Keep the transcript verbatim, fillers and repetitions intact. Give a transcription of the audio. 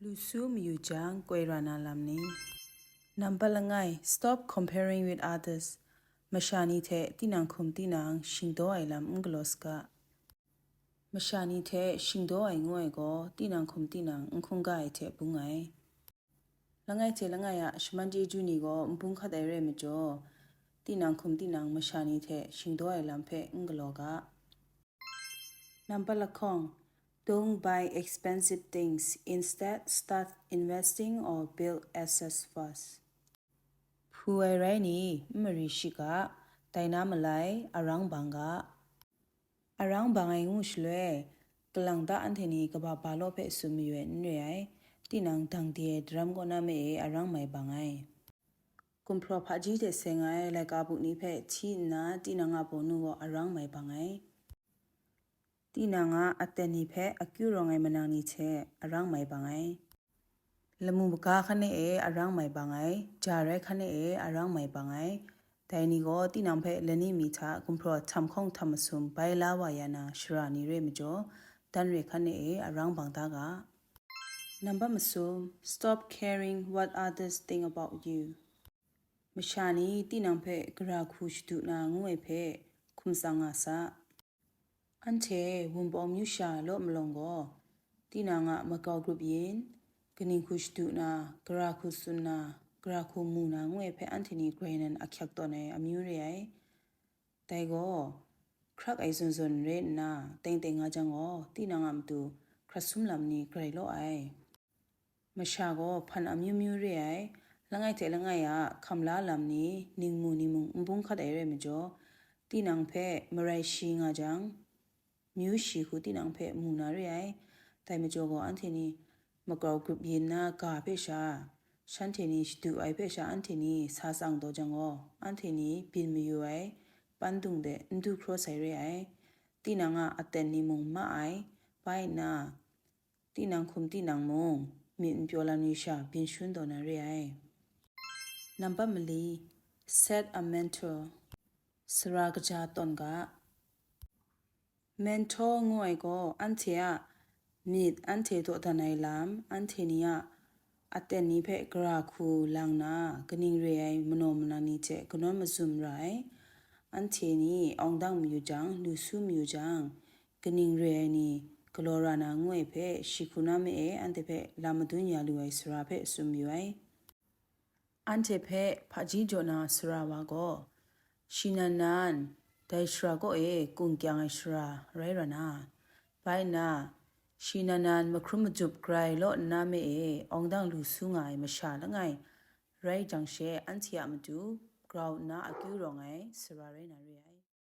Lu su mayu jang, koi ra na lam ni? Nambat langai, stop comparing with others. Masha ni hte tinang hkum tinang shingdaw ai lam n galaw saga. Masha ni hte shingdaw ai ngu ai gaw, tinang hkum tinang n hkungga ai hte bung ai. Langai hte langai a shaman chyeju ni gaw n bung hkat ai rai majaw, tinang hkum tinang masha ni hte shingdaw ai lam hpe n galaw ga. Nambat lahkawng, don't buy expensive things, instead start investing or build assets first. Hpu ai rai ni, n mari shi ga, dai na malai, arang bang ga. Arang bang ai ngu shaloi, kalang ta anhte ni kaba ba law hpe tsun mayu ai n re ai, tinang dang de ai daram kaw na me e arang mai bang ai. Gumhpraw hpaji hte seng ai laika buk ni hpe hti nna tinang a bawnu gaw arang mai bang ai. Tinang a aten ni hpe akyu rawng ai manang ni hte arang mai bang ai. Lamu maga hkan e arang mai bang ai, ja rai hkan e arang mai bang ai. Dai ni gaw tinang hpe lani mi hta gumhpraw htam hkawng htam masum bai la wa ya na shara ni re majaw, dan re hkan e arang bang da ga. Nambat masum, stop caring what others think about you. Masha ni tinang hpe gara hku shadu na ngu ai hpe hkum tsang nga sa. Anhte Wunpawng myu sha law malawng gaw, tinang a makau grup yin, kaning hku shadu na, gara hku tsun na, gara hku mu na ngu ai hpe anhte ni grai nan ahkyak tawn ai amyu re ai. Dai gaw, hkrak ai zawn zawn re nna, teng teng nga jang gaw, tinang a matu hkrat sum lam ni grai law ai. Masha gaw hpan amyu myu re ai, langai hte langai a hkam la lam ni ningmu ni mung n bung hkat ai rai majaw, tinang hpe marai shi nga jang, myu shi hku tinang hpe mu na re ai. Dai majaw gaw, anhte ni makau grup yin na ga hpe sha, shanhte ni shadu ai hpe sha anhte ni sa tsang taw jang gaw, anhte ni byin mayu ai, pandung de n du hkraw sai re ai. Tinang a aten ni mung ma ai, bai nna, tinang hkum tinang mung, myit n pyaw lam ni sha byin shun taw na re ai. Nambat mali, set a mentor. Sara kaja tawn ga. Mentor ngu ai gaw anhte a myit anhte dawdan ai lam, anhte ni a aten ni hpe gara hku lang na, kaning re ai manaw manang ni hte kanawn mazum ra ai. Anhte ni awng dang mayu jang, lu su mayu jang, kaning re ai ni galaw ra na ngu ai hpe shi hku na me e anhte hpe lam madun ya lu ai sara hpe tsun mayu ai. Anhte hpe hpaji jaw na sara wa gaw, shi nan nan dai shara kaw e kung kyang ai sara rai ra na, bai nna, shi nan nan mahkrum majup grai law nna me e awng dang lu su nga ai masha langai rai jang she, anhte a matu grau nna akyu rawng ai sara rai na re ai.